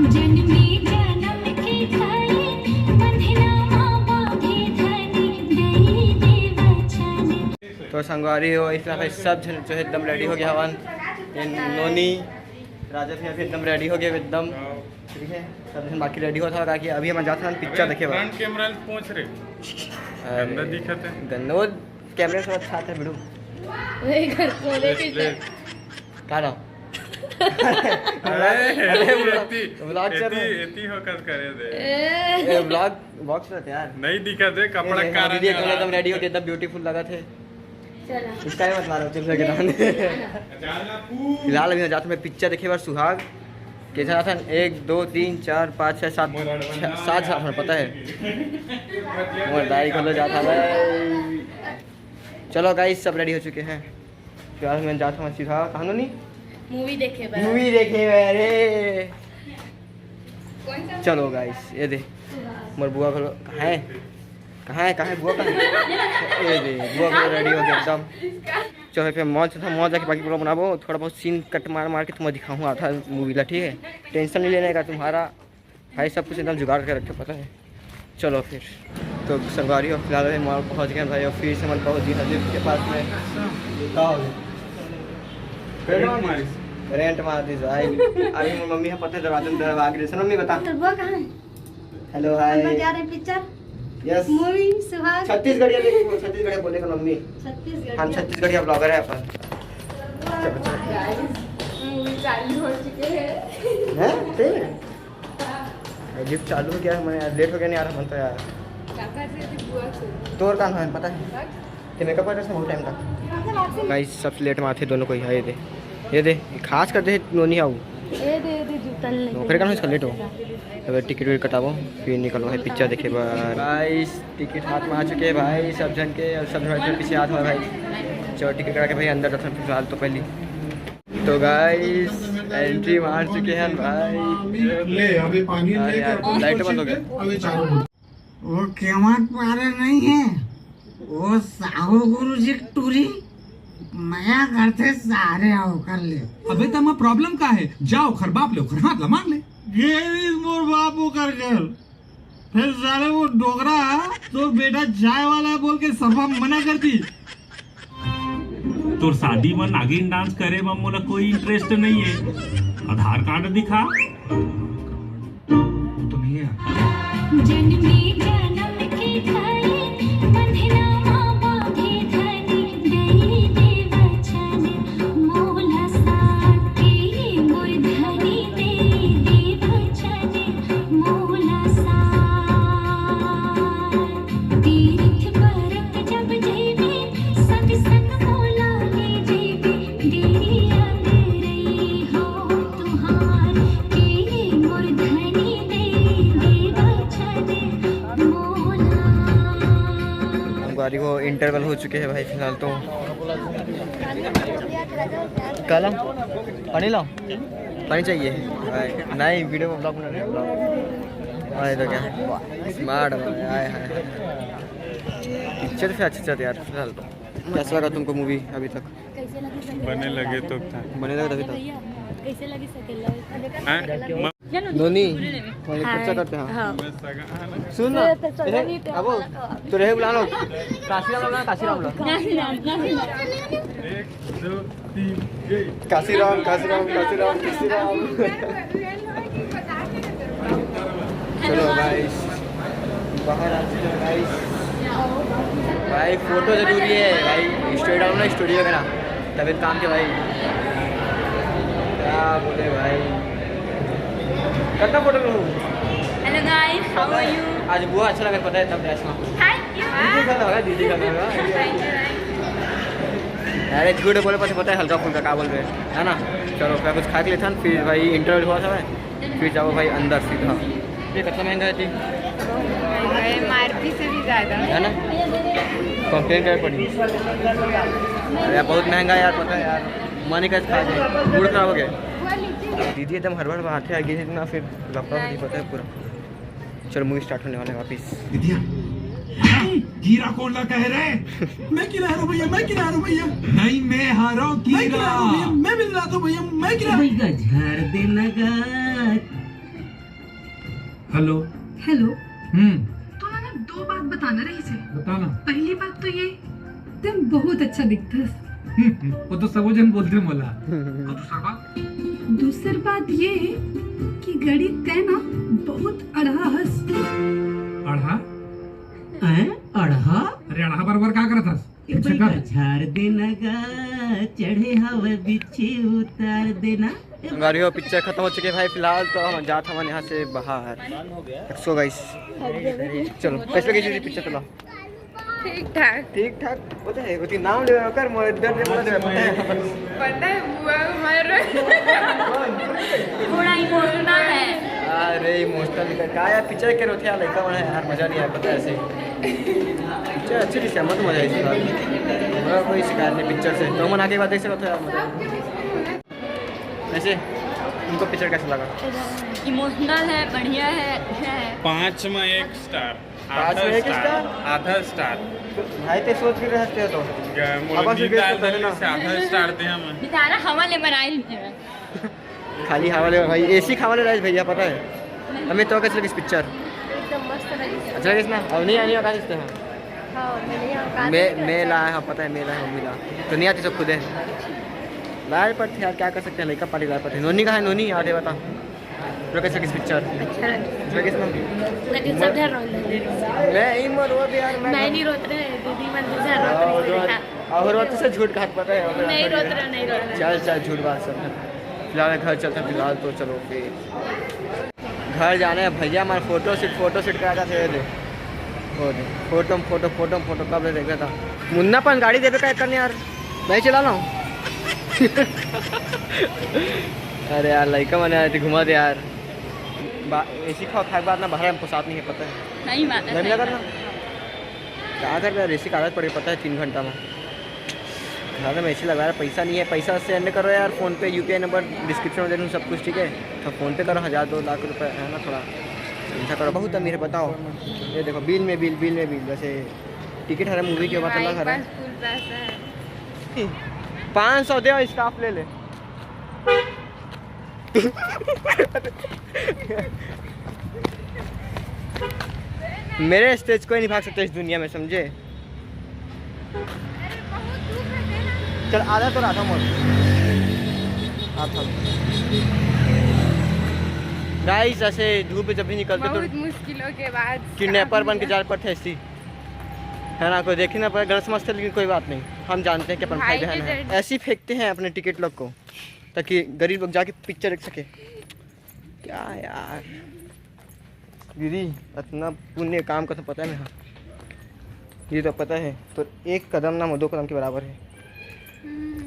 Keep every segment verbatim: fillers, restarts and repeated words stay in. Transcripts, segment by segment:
जन्मे जन्म के धरे, बंधना मा बांधे धनी, दई दे वचन। तो संगवारी हो, इस तरह से सब झन जो है एकदम रेडी हो गया हवन। ये नोनी, राजा भैया भी एकदम रेडी हो गए एकदम। ठीक है, सब झन बाकी रेडी होत हवय, काकि अभी हम जात हन पिक्चर देखे बर। फ्रंट कैमरा ले पहुंच रे। अरे, गंदा दिखत है। गंदा, वो कैमरे से अच्छा आता है बिड़ू। वही घर को लेके ले, ले। का नाम? अरे, अरे, एती, vlog चल रहा है। एती, एती focus करे दे। ए। ए, vlog, vlog चलत यार। नहीं दिखत है, कपड़ा ए, का हाँ, रंग दीदी है? एकदम रेडी होके एकदम ब्यूटीफुल लगत है। चला। इसका ही मत मारो, चुप करके रहो। फिलहाल अभी जात हन पिक्चर देखे बर सुहाग। कैसा था? एक, दो, तीन, चार, पाँच, छः, सात, छः, सात, सात, पता है। मोर दाई घलो जात हवय। चलो गाइस, सब रेडी हो चुके हैं। फिलहाल मैं जात हूँ सीधा, कहाँ नोनी? मूवी देखे बर। मूवी देखे बर, अरे। कौन सा? चलो गाइस, ये दे, मोर बुआ घलो, कहाँ है? कहाँ है, कहाँ है बुआ, कहाँ है? ये दे, बुआ घलो रेडी हो गया एकदम। चलो फिर मौज था, मौज आके बाकी पूरा बनाबो, थोड़ा बहुत सीन कट मार मार के तुम्हें दिखाऊँ आधा मूवी ला, ठीक है? टेंशन नहीं लेने का तुम्हारा। भाई सब कुछ एकदम जुगाड़ कर रखे, पता है। चलो फिर, तो संगवारी हो, फिलहाल अभी मॉल पहुंच गए भाई, और फिर से मन पहुंच गए अजीब के पास में। का हो गया? करंट मार दिस। करंट मार दिस भाई। अभी मोर मम्मी है, पता है, दरवाजा में दरवा के, मम्मी बता। तो वो कहाँ है? हेलो, हाय। हम लोग जा रहे हैं पिक्चर। यस। मूवी सुहाग। छत्तीसगढ़िया लेके बोल, छत्तीसगढ़िया बोले का मम्मी। छत्तीसगढ़िया। हम छत्तीसगढ़िया ब्लॉगर है अपन। चलो, चलो। गाइस, मूवी चालू हो चुके हैं। हैं? ते? गिफ्ट चालू हो गया, मैं यार लेट हो गया, नहीं आ रहा मन तो यार। काका से भी बुआ से। तोर का नाम है पता है? बस। ते मेकअप आर्टिस्ट है बहुत टाइम का। गाइस, सबसे लेट में आते दोनों कोई है, ये दे, ये दे, खास कर दे नोनी आऊ। ए दे, ए दे, जूता नहीं। नौकरी का ना इसका लेट हो। अब टिकट विकट कटाबो, फिर निकलो है पिक्चर देखे बर। गाइस, टिकट हाथ में आ चुके हैं भाई सब जन के, और सब जन पीछे हाथ में भाई। चलो टिकट कटा के भाई अंदर दर्शन फिलहाल तो पहली। तो गाइस, एंट्री मार चुके हैं भाई। ले, अभी पानी अरे लेके यार, पहुंच लाइट बंद हो गया। अभी चालू हो। वो केवट पारे नहीं है, वो साहू गुरु जी की टूरी मया करते सारे आओ कर ले। अबे तमा प्रॉब्लम का है? जाओ खर बाप ले, खर हाथ ला मार ले। ये मोर बाप वो कर कर। फिर साले वो डोकरा, तोर बेटा जाए वाला है बोल के सफा मना कर दी। तोर शादी में नागिन डांस करे में मोला कोई इंटरेस्ट नहीं है। आधार कार्ड दिखा। तो नहीं है। जन्मे जन्म के धरे, बंधना मा बांधे धनी, दई दे वचन, मोला साथ के मोर धनी, दई दे वचन। मोला साथ तीर्थ बरत जब जइबे, संग संग मोला ले जइबे, देरी अंगरई हो तुहार, के मोर धनी दे दे वचन मोला। गाड़ी को इंटरवल हो चुके हैं भाई, फिलहाल तो। कलम, पानी लाओ। पानी चाहिए? भाई, नहीं, वीडियो में ब्लॉग बना रहे हैं, ब्लॉग। भाई तो क्या? स्मार्ट भाई, आए हैं। पिक्चर से अच्छा चल यार, फिलहाल तो। कैसा लगा तुमको मूवी अभी तक? बने लगे तो था। बने लगे तभी तक। कैसे लगी सकेला? हैं? नोनी, खर्चा करते हैं। हाँ। सुन ना, तो सगा नहीं, तो अब तो रहे बुला लो। काशीराम लो ना, काशीराम लो। काशीराम, काशीराम। काशीराम, काशीराम, काशीराम, काशीराम। चलो गाइस, बाहर आ चुके हैं गाइस। भाई फोटो जरूरी है भाई, स्टोरी डालो ना, स्टोरी वगैरह। तबीयत काम के भाई, क्या बोले भाई, कितना फोटो लूँ? Hello guys, how are you? आज बुआ अच्छा लगा, पता है, तब ड्रेस में। Thank you। दीदी का लगा, दीदी का लगा। Thank you, thank you। अरे झूठ बोले, पता, पता है, हल्का फुल्का क्या बोल रहे हैं, है ना? चलो, क्या कुछ खा के लेते हैं, फिर भाई इंटरवल हुआ था, फिर जाओ भाई अंदर सीधा। ये कितना महंगा है जी? महंगा है, एमआरपी से भी ज्यादा। है ना? कंप्लेन कर पड़ी। अरे यार, बहुत महंगा है यार, पता है यार, मन ही का खा गया, मूड खराब हो गया। दीदी एकदम हड़बड़ में आते आगे इतना, फिर लफड़ा भी पता है पूरा। चलो, मूवी स्टार्ट होने वाला है वापस। विद्या, कीरा कोंडा कह रहे। मैं कीरा हूँ भैया, मैं कीरा हूँ भैया। नहीं, मैं हारा हूँ, मैं कीरा कीरा। हूँ भैया, मैं भी कीरा हूँ भैया, मैं कीरा हूँ। भैया झाड़ दे लगा। हेलो। हेलो। हम्म। तोला ना दो बात बताना रहिस हे। बताना। पहली बात तो ये, तुम बहुत अच्छा दिखथस। वो तो सबो झन बोलथे मोला। और दूसर बात? दूसर बात ये कि गड़ी तै ना बहुत अड़हा हस। अड़हा? हैं? अड़हा? अरे अड़हा बरोबर का करत हस? झाड़ देना गा, चढ़े हवा बिच्छी उतार देना। संगवारी हो, पिक्चर खत्म हो चुके भाई। फिलहाल तो हम जात हवन यहाँ से बाहर। सो गाइस, चलो, कैसे लगी पिक्चर? चलो। ठीक ठाक। ठीक ठाक होता है, उसके नाम ले कर मोर दर्द ले बोला दे, पता है? पता है बुआ हमारे थोड़ा इमोशनल है। अरे इमोशनल का का यार, पिक्चर के रोथे यार, लड़का बड़ा है यार, मजा नहीं आया, पता है ऐसे। पिक्चर अच्छी थी, मत मजा आई थी। हमरा कोई शिकायत नहीं पिक्चर से, तो मन आके बाद देख सकते हो यार, मजा। वैसे तुमको पिक्चर कैसा लगा? इमोशनल है, बढ़िया है, अच्छा है। पाँच में एक स्टार। पाँच में एक स्टार? आधा स्टार। भाई ते सोच के रहते हो तो। क्या अब बोलो, बस नींद बेच आया तो पहले था, ना। से आधा स्टार दे हम। बेचारा हवा ले मनाइल। खाली हवा ले भाई, एसी खावा ले राइस भैया, पता है हमें तो कैसे लगी पिक्चर? एकदम मस्त लगी। अच्छा लगी ना? अब नहीं आने का इससे। हाँ। हाँ, मैं नहीं आऊँगा। मैं मैं लाया, हाँ पता है, मैं लाया, मम्मी ला। तो नहीं आती सब खुद है। लाए पर थे यार, क्या कर सकते हैं, लड़का पार्टी लाए पर थे। नोनी कहाँ है? नोनी आते बता। तो कैसे किस पिक्चर? अच्छा लगा। अच्छा किस ना? लेकिन सब झन रोने लगे। मैं ही मरो भी यार, मैं मैं नहीं रोत रहे, दीदी मन भी झन रोत रहे। और और तो से झूठ कहा, पता है। नहीं रोत रहे, नहीं रोत रहे। चल चल, झूठ बात सब। फिलहाल घर चलते हैं, फिलहाल तो चलो फिर घर जाने हैं। भैया हमारे फोटो शूट, फोटो शूट कराता थे, ये दे। वो दे, फोटो में फोटो, फोटो में फोटो कब ले देखा था। मुन्ना अपन गाड़ी देवे का करने यार, मैं चला रहा हूँ। अरे यार, लड़का मने आए थे, घुमा दे यार। एसी खावा खाए के बाद ना बाहर में पोसात नहीं है, पता है। नहीं माना घर में लगा ना, क्या कर रहा है? एसी कागज पड़े, पता है, तीन घंटा में। घर में एसी लगा रहा है, पैसा नहीं है, पैसा सेंड करो यार, फोन पे यूपीआई नंबर डिस्क्रिप्शन में दे दूँ सब कुछ, ठीक है? तो फोन पे करो, हज़ार दो लाख रुपए है ना, थोड़ा चिंता करो। बहुत अमीर है, बताओ। ये देखो, बिल में बिल, बिल में बिल। जैसे टिकट हर मूवी के बाद चला खा रहा है। फुल पैसा है। पाँच सौ दे और स्टाफ ले ले। मेरे स्टेज कोई नहीं भाग सकता इस दुनिया में, समझे? चल, आधा तो आधा मौत। आधा। गाइस, ऐसे धूप में जब भी निकलते तो बहुत मुश्किलों के बाद किडनैपर बन के जाना पड़ता है, ऐसी है ना? कोई देखे ना, पर गलत समझते, लेकिन कोई बात नहीं, हम जानते हैं कि अपन भाई बहन है। ऐसे ही फेंकते हैं अपने टिकट लोग को, ताकि गरीब लोग जाके पिक्चर देख सके। क्या यार, दीदी, इतना पुण्य काम का तो पता है मैं। हाँ, ये तो पता है, तो एक कदम ना दो कदम के बराबर है।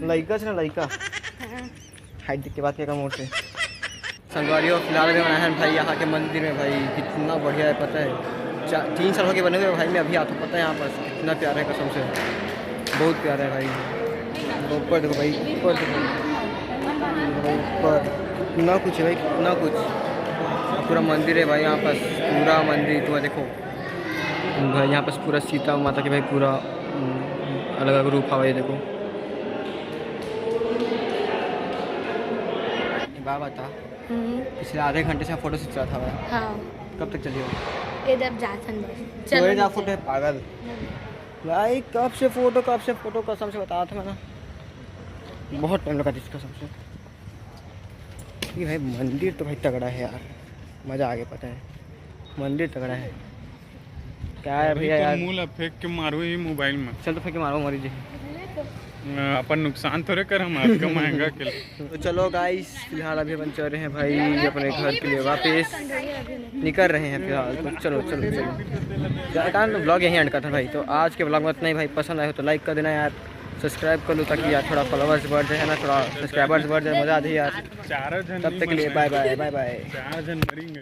लइका से ना लइका। हाइट देख के बात क्या मोड़ से। संगवारी हो, फिलहाल में आए हैं भाई यहाँ के मंदिर में। भाई कितना बढ़िया है, पता है, चा-, तीन साल हो गए बने हुए भाई। मैं अभी आता हूँ, पता है, यहाँ पर कितना प्यारा है कसम से, बहुत प्यारा है भाई। ऊपर देखो भाई, ऊपर देखो भाई, ऊपर कितना कुछ है भाई, कितना कुछ। पूरा मंदिर है भाई यहाँ पर, पूरा मंदिर तुम्हें देखो भाई। यहाँ पर पूरा सीता माता के भाई पूरा अलग अलग रूप हवा, ये देखो। बाबा था, पिछले आधे घंटे से फोटो खींच रहा था भाई। हाँ। कब तक चलिए? इधर जा संदेश। चलो जा, फोटो है पागल। भाई कब से फोटो, कब से फोटो, कसम से बता रहा था मैं ना, बहुत टाइम लगा था इसका, कसम से। ये भाई मंदिर तो भाई तगड़ा है यार, मज़ा आ गया, पता है, मंदिर तगड़ा है। क्या है भैया यार, मूल फेंक के मारो ये मोबाइल में। चल तो फेंक के मारो, मरी जी। अपन नुकसान थोड़े कर, हम आपका महंगा के लिए। तो चलो गाइस, फिलहाल अभी अपन चल रहे हैं भाई अपने घर के लिए वापस, निकल रहे हैं फिलहाल। तो चलो चलो चलो, ब्लॉग यहीं एंड करता हूँ भाई। तो आज के ब्लॉग में इतना ही भाई, पसंद आए हो तो लाइक कर देना यार, सब्सक्राइब कर लो ताकि यार थोड़ा फॉलोअर्स बढ़ जाए, है ना, थोड़ा सब्सक्राइबर्स बढ़ जाए, मज़ा आ जाए यार। चारों जन तब तक के लिए बाय बाय, बाय बाय। चार जन मरेंगे।